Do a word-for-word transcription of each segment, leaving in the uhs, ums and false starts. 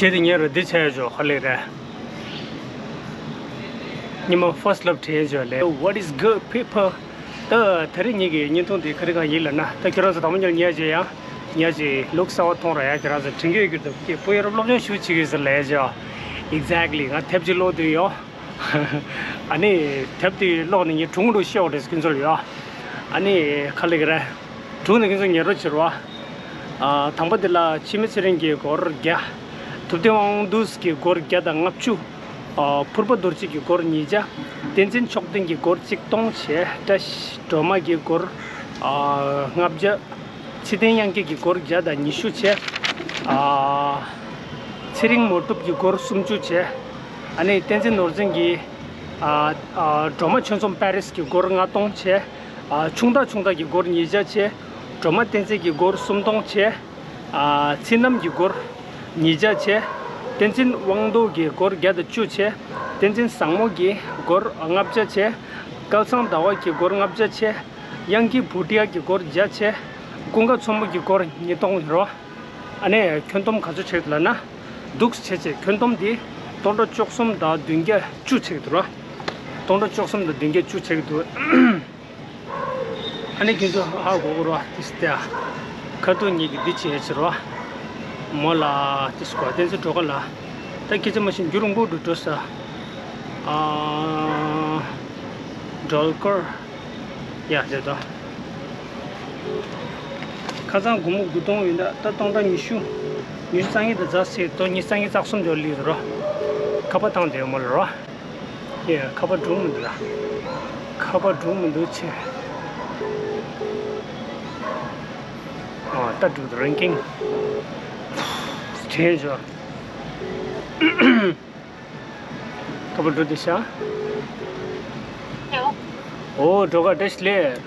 དེ་དེ་ཉེ་རུ་འདི་བྱས་ཡོད་ཆོག་ཧ་ལས་རེད། ཉི་མ་first love དྲན་ཡོད་ལས། What is good, people? ད་དེ་རིང་ཉིད་ཀྱི་བརྙན་ཐུང་འདི་ག་རེ་གང་ཡིན་ལབ་ན། ད་ཁྱོད་རང་ཚོ་དང་པོ་ཉིད་ཉལ་བྱས་ཡང་ཉལ་བྱས་ལུག་གསར་བ་མཐོང་ར་ཡ། ཁྱོད་རང་ཚོ་དྲན་གྱི་ཡོད་ཀྱི་འདུག་ཀྱི། སྤུ་ཡར་སློབ་སྦྱོང་ཞུ་བྱེད་ཀྱི་ཟེར་ལས་བྱས། Exactly. ང་དེབ་ཅིག་ཀློག་འདོད་ཡོད། ཨ་ནི་དེབ་དེ་ཀློག་ནས་ངས་གྲུང་རུ་ཤེས་པ་རེད་ཀུན་སྩོལ་ཡོད། ཨ་ནི་ག་ལེ་ག་རེ། གྲུང་ནས་ཀུན་སྩོལ་ཉལ་རོགས་བྱེད་རོགས། ཨ། དང་པོ་དེ་ལ་འཆི་མེད་ཚེ་རིང་གི་སྒོར་བརྒྱ། ཐུབ་བསྟན་དབང་འདུས་ཀྱི་སྒོར་བརྒྱ་དང་ལྔ་བཅུ། ཨ། ཕུར་པ་རྡོ་རྗེ་གི་སྒོར་ཉིས་བརྒྱ། བསྟན་འཛིན་མཆོག་ལྡན་གྱི་སྒོར་ཆིག་སྟོང་བྱས། བཀྲ་ཤིས་སྒྲོལ་མ་གི་སྒོར། ཨ། ལྔ་བརྒྱ། ཚེ་བརྟན་དབྱངས་སྐྱིད་ཀྱི་སྒོར་བརྒྱ་དང་ཉི་ཤུ་བྱས། ཨ། ཚེ་རིང་མོ་གྲུབ་ཀྱི་སྒོར་སུམ་ཅུ་བྱས། ཨ་ནི་བསྟན་འཛིན་ནོར་འཛིན་གྱི། ཨ། ཨ། སྒྲོལ་མ་ཆོས་འཛོམས་པེ་རིས་ཀྱི་སྒོར་ལྔ་སྟོང་བྱས། ཨ། ཆུང་བདག་ཆུང་བདག་གི་སྒོར་ཉིས་བརྒྱ་བྱས། སྒྲོལ་མ་བསྟན་འཛིན་གྱི་སྒོར་སུམ་སྟོང་བྱས། ཨ། ཚེ་རྣམ་གྱི་སྒོར་ཉིས་བརྒྱ་བྱས། བསྟན་འཛིན་དབང་རྡོར་གྱི་སྒོར་བརྒྱ་དང་བཅུ་བྱས། བསྟན་འཛིན་བཟང་མོ་གི་སྒོར་ལྔ་བརྒྱ་བྱས། སྐལ་བཟང་ཟླ་བ་གི་སྒོར་ལྔ་བརྒྱ་བྱས། དབྱངས་སྐྱིད་བུ་ཊི་ཡ་གི་སྒོར་བརྒྱ་བྱས། ཀུན་དགའ་མཚོ་མོ་གི་སྒོར་ཉིས་སྟོང་རོ། ཨ་ནི་ཁྱོན་བསྡོམས་ག་ཚོད་ཆགས་འདུག་ལབ་ན། འདུག་བྱས་བྱས་ཁྱོན་བསྡོམས་འདི་སྟོང་ཕྲག་བཅུ་གསུམ་དང་བདུན་བརྒྱ་བཅུ་ཆགས་འདུག་རོ། སྟོང་ཕྲག་བཅུ་གསུམ་དང་བདུན་བརྒྱ་བཅུ་ཆགས་འདུག་ཨ་ནི་ཁྱོད་ཚོ་ཧ་གོ་གོ་རོ། ཏིས་ཏེ་ཁ་ཐུག་ཉིད་ཀྱི་འདི་བྱས་བྱས་རོ། མོ་ལ་ཏིས་གོ་བསྟན་ཚེ་འགྲོ་ག་ལ། ད་སྐད་ཆ་མ་ཤེས་རྒྱུ་རིང་པོ་འགྲོ་འགྲོ་ས། ཨ། སྒྲོལ་དཀར། ཡ་རེད་དོ། ཁ་སང་སྒོར་མོ་དགུ་སྟོང་ཡིན་ད། ད་སྟོང་ཕྲག་ཉི་ཤུ། ཉི་ཤུ་རྩ་གཉིས་དང་རྩ་གསུམ་དོ། ཉི་ཤུ་རྩ་གཉིས་རྩ་གསུམ་དོ་ལི་རོ། ཁ་པར་བཏང་དེ་མོ་ལ་རོ། ཡ་ཁ་པར་འགྲོ་མི་འདུག་ད། ཁ་པར་འགྲོ་མི་འདུག་ཆེ། ཨ་ད་འགྲོ་འདུག་རེང་ཀིང་། དྲན་བྱོས། ཁ་པར་འགྲོ་འདུག་ཤག་ཨོ་འགྲོ་ག་བཀྲ་ཤིས་བདེ་ལེགས།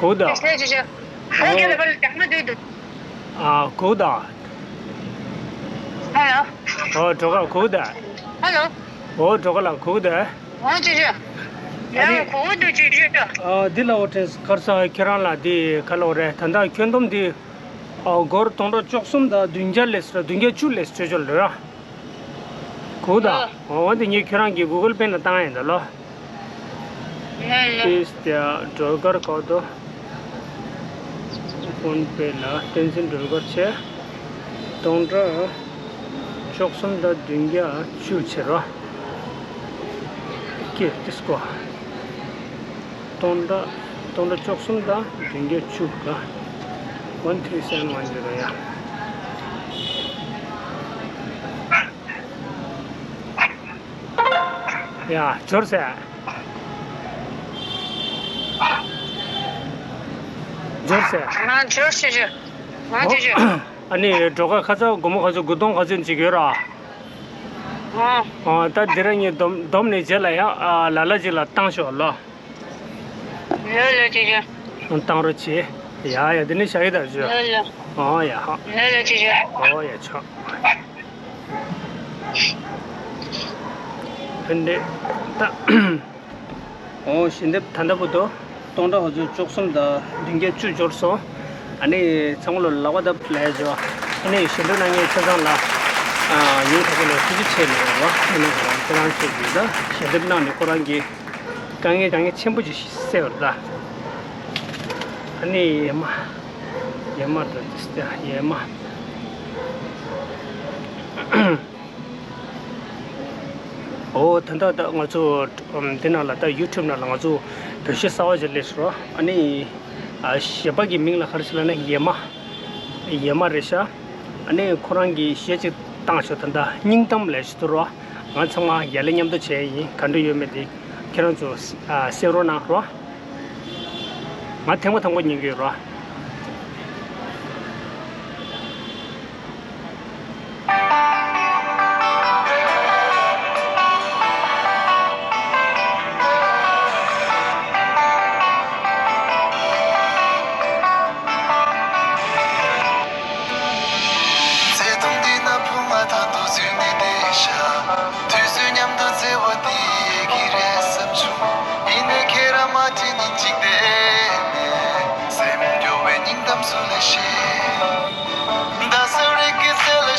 གོ་ད། ཨོ་གོ་ད། ཨོ་འགྲོ་ག་གོ་ད། ཨོ་འགྲོ་ག་ལ་གོ་ད། ཨོ་འདི་ལ་འོ་དྲན་གར་ས་ཁྱེད་རང་ལ་འདི་ག་ལ་འོ་རེད། ད་ལྟ་ཁྱོན་བསྡོམས་འདི། ཨོ་སྒོར་སྟོང་ཕྲག་བཅུ་གསུམ་དང་བདུན་བརྒྱ་ལས་སུ་ར་བདུན་བརྒྱ་བཅུ་ལས་སུ་ཆོས་ཆོས་ལོས་ར། གོ་ད། ཨོ་འོ་འདི་ངས་ཁྱོད་རང་གི་གུ་གལ་པེ་ན་བཏང་ཡིན་ད་ལོ། ཏིས་ཏེ་སྒྲོལ་དཀར་གོ་དོ། ཕོན་པེ་ལ་བསྟན་འཛིན་སྒྲོལ་དཀར་བྱས། སྟོང་ཕྲག་བཅུ་གསུམ་དང་བདུན་བརྒྱ་བཅུ་བྱས་རོ། ཀྱེ་ཏིས་གོ། སྟོང་ཕྲག་སྟོང་ཕྲག་བཅུ་གསུམ་དང་བདུན་བརྒྱ་བཅུ་ག One three seven one zero ཡ། ཡ་འབྱོར་ཟེར། འབྱོར་ཟེར། ང་འབྱོར་ཞུ་རྒྱུ། ང་འབྱོར་རྒྱུ། ཨ་ནི་འགྲོ་ག་ཁ་ཚ་སྒོར་མོ་ག་ཚོད་དགུ་སྟོང་ག་ཚོད་ཅིག་ཡོད་ར། ཨོ། ཨོ་ད་འདི་ར་ངས་བསྡོམས་བསྡོམས་ནས་རྗེས་ལ་ཡང་ཨ་ལ་ལ་ཅིག་ལ་བཏང་ཤོག་ལོ། ལ་ལ་ཅིག་ཅིག་བཏང་རོགས་བྱེད། ཡ་ཡ་འདི་ནས་བཞག་གི་ད་བཟོས། ལ་ལ། ཨོ་ཡ་ཧ། ལ་ལ་ཅིག་ཅིག་ཨོ་ཡ་ཆོག་ཕན་འདེད་ད། ཨོ་ཞལ་འདེབས་ད་ལྟ་བུ་དོ། སྟོང་ཕྲག་ཧ་ཚོད་བཅུ་གསུམ་དང་བདུན་བརྒྱ་བཅུ་འབྱོར་སོང་། ཨ་ནི་ཚང་མ་ལོ་ལག་པ་བརྡབ་ལས་བྱོས། ཨ་ནི་ཞལ་འདེབས་གནང་མཁན་ཆ་ཚང་ལ་ཨ་ཉིན་ཁ་ཚོ་ལ་ཐུགས་རྗེ་ཆེ་ལབ་ཡོད་རོ། ཨ་ནི་ཁོ་རང་ཁྱེད་རང་ཚོ་གིས་ད་ཞལ་འདེབས་གནང་ནས་ཁོ་རང་གི་དཀའ་ངལ་དཀའ་ངལ་ཆེན་པོ་ཅིག་སེལ་བ་རེད་ད། ཨ་ནི་ཡེ་མ། ཡེ་མ་རེད་ད་ཡེ་མ། ཨོ་ད་ལྟ་ད་ང་ཚོ་ཨམ་འདི་ནང་ལ་ད་ཡུ་ཊུབ་ནང་ལ་ང་ཚོ་བོད་གཞས་གསར་བ་ཞིག་སླེབས་སོང་། ཨ་ནི་ཨ་གཞས་པ་གི་མིང་ལ་ག་རེ་ཟེར་ལབ་ན་ཡེ་མ། ཡེ་མ་རེད་ཤག་ཨ་ནི་ཁོ་རང་གི་གཞས་ཅིག་བཏང་ཤག་ད་ལྟ་སྙིང་གཏམ་ལབ་ཞིག་འདུག་རོ། ང་ཚང་མ་ཡར་ལས་མཉམ་དུ་བྱས་ཡིན། ག་འདྲ་ཡོད་མེད་དེ་ཁྱེད་རང་ཚོ་ཨ་གསན་རོགས་གནང་རོ། ང་ཐེངས་མ་དང་པོ་ཉན་གྱི་ཡོད་རོ། བརྩེ་དུང་འདི་ན་བུ་ང་དང་དུ་བརྩོན་ནས་བསྡད་ཤག་དུས་ཚོད་མཉམ་དུ་བརྩེ་བ་འདི་ཡལ་གྱི་རེད་བསམ་བྱུང་། ཡིན་ནའི་ཁྱེད་རང་མ་དྲིས་ཉིན་གཅིག་བསྡད་ནས། སེམས་སྐྱོ་བའི་སྙིང་གཏམ་སུ་ལས་ཤེས། མདའ་ཟུར་རིགས་ཀྱི་རྩེ་ལ་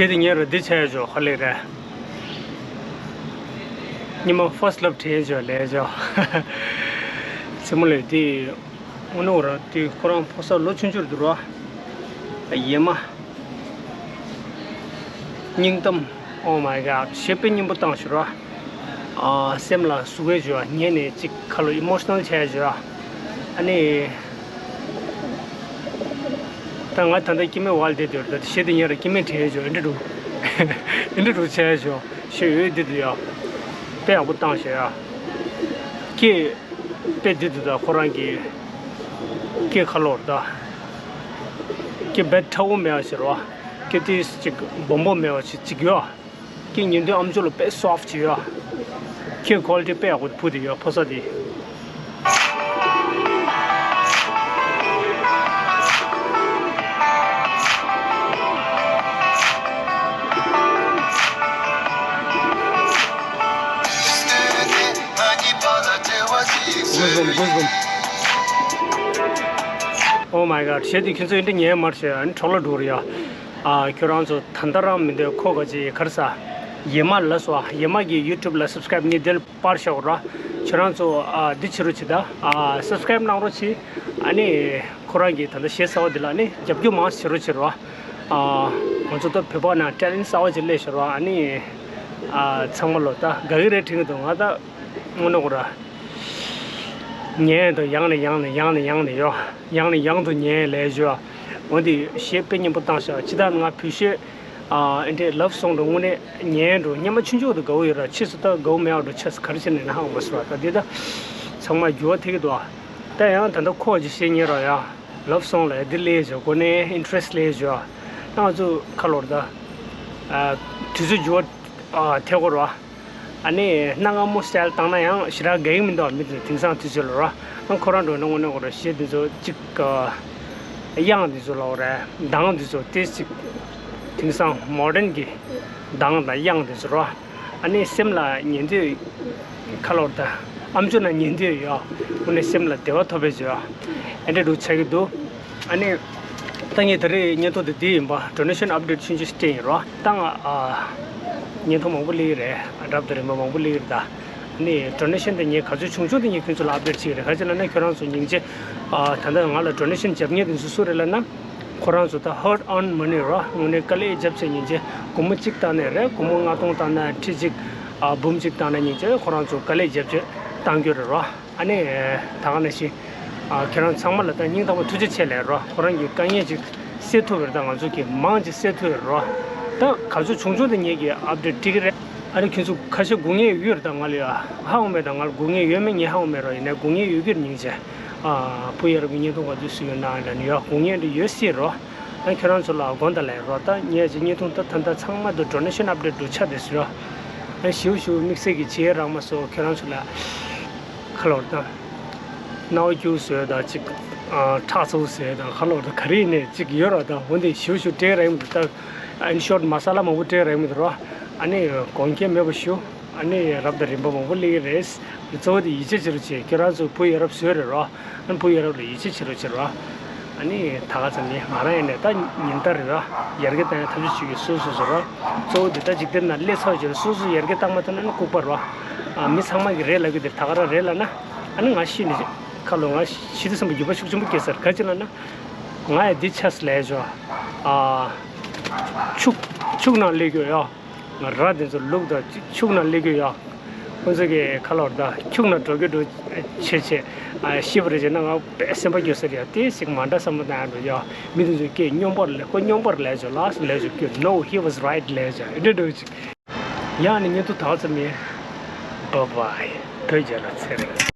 དེ་དེ་ཉེ་རུ་འདི་བྱས་ཞོག་ཧ་ལས་རེད། ཉི་མ་first love་དྲན་ཞོག་ལས་ཞོག་སེ་མོ་ལས་དེ། ཨོ་ནོ་ར་དེ་ཁོ་རང་ཕོ་གསར་ལོ་ཆུང་ཆུང་རེད་འདུག་ར། ཡེ་མ། སྙིང་གཏམ། Oh my god། ཞེ་དཔེ་སྙན་པོ་བཏང་ཞུ་ར། ཨ་སེམས་ལ་ཟུག་གེ་ཞུ་ར། ཉན་ནས་ཅིག་ཁ་ལོ་emotional་བྱས་ཞུ་ར། ཨ་ནི། ད་ང་ད་ལྟ་སྐྱེ་དམན་ཝལ་བསྡད་དུས་ད་ཞེ་དེ་ཉེ་ར་སྐྱེ་དམན་དྲན་ཞོག་ཨེ་འདྲ་འདུག་ཨེ་འདྲ་འདུག་བྱས་ཞོག་ཞེ་འོད་འདི་འདུག་ཡ། དཔེ་ཡག་པོ་བཏང་ཞོག་ཡ། ཀྱེ། དཔེ་འདི་འདུག་ད་ཁོ་རང་གི་ཀྱེ་ཁ་ལོར་ད། ཀྱེ་བེད་ཁྲ་བོ་མེད་པ་ཞིག་རོ། ཀྱེ་ཏིས་ཅིག་སྦོམ་པོ་མེད་པ་ཞིག་ཅིག་ཡོད། ཀྱེ་ཉན་དུས་ཨམ་ཅོག་ལ་དཔེ་soft་ཅིག་ཡོད། ཀྱེ་quality་དཔེ་ཡག་པོ་བུ་དེ་ཡོད་ཕོ་གསར་དེ། Goosebump, goosebump. Oh my god། ཞེ་དེ་ཁྱོད་ཚོ་ཨེ་འདྲ་ཉན་མར་ཞེ་ཨ་ནི་འཕྲོ་བརླག་འགྲོ་རེད་ཡ། ཨ་ཁྱོད་རང་ཚོ་ད་ལྟ་རང་མི་འདོད་ཁོ་ག་ཅི་གར་ས། ཡེ་མ་ལ་སོ་ཡེ་མ་གི་YouTube་ལ་subscribe་ངས་དེ་ལ་པར་བཞག་ར། ཁྱོད་རང་ཚོ་ཨ་འདི་བྱེད་རོགས་བྱེད་ད། ཨ་subscribe་གནང་རོགས་བྱེད། ཨ་ནི་ཁོ་རང་གི་ད་ལྟ་གཞས་གསར་པ་འདི་ལ་ནི་རྒྱབ་སྐྱོར་མང་བྱེད་རོགས་བྱེད་རོགས། ཨ་ང་ཚོ་ད་བོད་པ་ནང་talent་གསར་པ་ཅིག་སླེབས་ཤག་ར། ཨ་ནི་ཨ་ཚང་མ་ལོ་ད་དགའ་གི་རེད་དྲན་གི་འདུག་ང་ད་དངོས་གནས་ཁོ་ར། ཉན་དང་ཡང་ནས་ཡང་ནས་ཡང་ནས་ཡང་ནས་ཡོ། ཡང་ནས་ཡང་དུ་ཉན་ལས་ཞུ། འོ་འདི་གཞས་དཔེ་སྙན་པོ་བཏང་ཤག་ཅི་ལྟར་ང་བོད་གཞས་ཨ་འདྲའི་love song་འགྲོ་དངོས་གནས་ཉན་འགྲོ་སྙན་མ་ཆུང་ཆུང་དུ་དགའ་བོ་ཡོད་ར། ཕྱིས་སུ་ད་དགའ་བོ་མེད་པ་འགྲོ་ཆས་སུ་ག་རེ་བྱས་ནས་ན་ཧང་མ་སུ་ར། ད་འདི་ད་ཚང་མ་འགྱུར་བ་ཐེབས་ཀྱི་འདུག་ད་ཡང་ད་ལྟ་ཁོ་ཅི་བཤད་ཉན་ར་ཡ། love song་ལ་འདི་ལས་ཞུ་གོ་ནས་interest་ལས་ཞུ། ད་ང་ཚོ་ཁ་ལོར་ད་ཨ་དུས་ཚོད་འགྱུར་བ་ཨ་ཐེབས་གོ་ར། ཨ་ནི་གནའ་སྔ་མོ་style་བཏང་ན་ཡང་ཞེ་དྲག་དགའ་གི་མི་འདུག་མི་དེ་དེང་སང་དུས་ཚོད་ལ་ར། ཨ་ཁོ་རང་འགྲོ་ན་དངོས་གནས་ཁོ་ར་གཞས་དེ་ཚོ་གཅིག་ག་དབྱངས་དེ་ཚོ་ལ་འོ་ར་གདངས་དེ་ཚོ་ཏེ་གཅིག་དེང་སང་modern་གི་གདངས་དང་དབྱངས་དེ་ཚོ་ར། ཨ་ནི་སེམས་ལ་ཉན་དུས་ཁ་ལོར་ད་ཨམ་ཅོག་ནང་ཉན་དུས་ཡོ། དངོས་གནས་སེམས་ལ་བདེ་བ་ཐོབ་པའི་བརྗོད་ཨ་འདྲ་འདུག་ཆགས་ཀྱི་འདུག་ཨ་ནི། ད་ངས་ད་རེས་བརྙན་ཐུང་དེ་འདི་ཡིན་པ། donation update་ཆུང་ཆུང་ཞིག་སྤྲད་ཡིན་རོ། ད་ང་ཨ་བརྙན་ཐུང་མང་པོ་སླེབས་ཀྱི་རེད། ཨ་རབ་དང་རིམ་པ་མང་པོ་སླེབས་ཀྱི་རེད་ད། ཨ་ནི་donation་དེ་ངས་ག་ཚོད་བྱུང་བྱུང་དེ་ངས་ཁྱོད་ཚོ་ལ་update་བྱེད་ཀྱི་རེད། ག་ཅི་ལབ་ན་ཁྱོད་རང་ཚོ་སྙིང་རྗེ། ཨ་ད་ལྟ་ང་ལ་donation་རྒྱབ་མཁན་དེ་ཚོ་སུ་རེད་ལབ་ན། ཁོ་རང་ཚོ་ད་hard earned money་རོ། དངོས་གནས་དཀའ་ལས་རྒྱབ་བྱས་སྙིང་རྗེ། སྒོར་མོ་གཅིག་བཏང་ནས་རེད། སྒོར་མོ་ལྔ་སྟོང་བཏང་ན་ཁྲི་གཅིག་ཨ་འབུམ་གཅིག་བཏང་ན་སྙིང་རྗེ། ཁོ་རང་ཚོ་དཀའ་ལས་རྒྱབ་བྱས་བཏང་རྒྱུ་རེད་རོ། ཨ་ནི། ད་ག་ནང་བཞིན། ཨ་ཁྱེད་རང་ཚང་མ་ལ་ད་སྙིང་ཐག་པ་ཐུགས་རྗེ་ཆེ་ལབ་རོ། ཁོ་རང་གི་དཀའ་ངལ་ཅིག་སེལ་ཐུབ་པ་རེད། ད་ང་ཚོ་གི་མང་ཅིག་སེལ་ཐུབ་པ་རེད་རོ། ད་ག་ཚོད་བྱུང་བྱུང་དེ་ངེད་ཀྱི་update་སྤྲད་ཀྱི་རེད། ཨ་ནི་ཁྱོད་ཚོ་ཁ་ཤས་སྒུག་མཁན་ཡོད་ཀྱི་རེད། ད་ང་ལ་ཡ་ཧ་གོ་མེད། ད་ང་ལ་སྒུག་མཁན་ཡོད་མེད་ངས་ཧ་གོ་མེད་རོ། ཡིན་ནའི་སྒུག་མཁན་ཡོད་ཀྱི་རེད། སྙིང་རྗེ། ཨ་བུ་ཡ་རབས་ཀྱི་བརྙན་ཐུང་ག་ཚོད་བཟོས་ཡོད་ན་ལབ་ནས་ཡ་སྒུག་མཁན་དེ་ཡོད་སྲིད་རོ། ཨ་ཁྱོད་རང་ཚོ་ལ་དགོངས་དག་ལབ་རོ། ད་ངས་ཀྱི་བརྙན་ཐུང་ད་ད་ད་ཚང་མ་དུ་donation update་འགྲོ་ཆགས་བསྡད་སྲིད་རོ། ཨ་ཞིའུ་ཞིའུ་དམིགས་བསལ་གྱི་བྱེད་རག་མ་སོང་ཁྱོད་རང་ཚོ་ལ། ཁ་ལོར་དང་། སྣའུ་སྐྱུག་བཟོས་དང་ཅིག་ཨ་ཁྲག་ཚོ་བཟོས་དང་ཁ་ལོར་དང་ག་རེ་ཡིན་ནའི་ཅིག་ཡོད་ར། དང་འོན་ཏེ་ཞུ་ཞུ་སྤྲད་རེད་མི་འདུག་ད་in short་མ་ས་ལ་མང་པོ་སྤྲད་རེད་མི་འདུག་ར། ཨ་ནི་དགོངས་འགལ་མེད་པ་ཞུ། ཨ་ནི་རབ་དང་རིམ་པ་མང་པོ་སླེབས་ཀྱི་རེད། གཙོ་བོ་དེ་ཡིད་ཆེས་བྱེད་རོགས་བྱེད། ཁྱོད་རང་ཚོ་བུ་ཡ་རབས་བཟོས་རེད་རོ། ཨ་ནི་བུ་ཡ་རབས་ལ་ཡིད་ཆེས་བྱེད་རོགས་བྱེད་རོ། ཨ་ནི་ད་ག་ཙམ་ཡིན་ང་རང་ཡིན་ནས་ད་ཉིན་ལྟར་རེད་ར། ཡར་རྒྱས་བཏང་ཡ་ཐབས་ཤེས་བྱེད་ཀྱི་སོ་སོ་སོ་ར། གཙོ་བོ་འདི་ལྟ་འཇིག་རྟེན་ན་སླེབས་ཚར་བ་བྱས་ན་སོ་སོ་ཡར་རྒྱས་བཏང་མ་ཐུབ་ན་ནི་ལྐུགས་པ་ར། ཨ་མི་ཚང་མ་གི་རེད་ལབ་གི་འདིར་ད་ག་རང་རེད་ལབ་ན། ཨ་ནི་ང་ཤི་ནི་ཁ་ལོ་ང་ཤི་དུས་བསམ་པ་འགྱུར་བ་ཤུགས་ཆེན་པོ་སྐྱེ་ས་རེད། ག་ཅི་ལབ་ན། ང་ཡ་འདི་ཆས་ལས་བྱོ། ཨ་ཕྱུག་ཕྱུག་ནང་སླེབས་རྒྱུ་ཡ། ང་ར་དེ་ཚོ་ལུག་དང་ཕྱུག་ནང་སླེབས་རྒྱུ་ཡ། ཁོང་ཚོ་གི་ཁ་ལོར་ད་ཁྱུག་ན་འགྲོ་གི་འགྲོ་བྱེད་བྱེད། ཤི་བ་རེད་བྱས་ན་ང་དཔེ་སེམས་པ་སྐྱོ་ས་རེད་ཡ། དེ་ཞིག་མ་འདྲ་བསམ་བློ་བཏང་ཡ་འགྲོ་ཡ། མི་དེ་ཚོས་སྐད་སྙོམས་པར་ལས་ཁོ་སྙོམས་པར་ལས་བྱོས་ལགས་སོ་ལས་བྱོས་ཀྱི། No, he was right ལས་བྱོས་འདྲ་འགྲོ་ཅིག་ཡང་ནི་ཉིན་ཐོ་ད་ཙམ་ཡིན། Bye bye། བོད་རྒྱལ་ལོ་ཚེ་རིང་།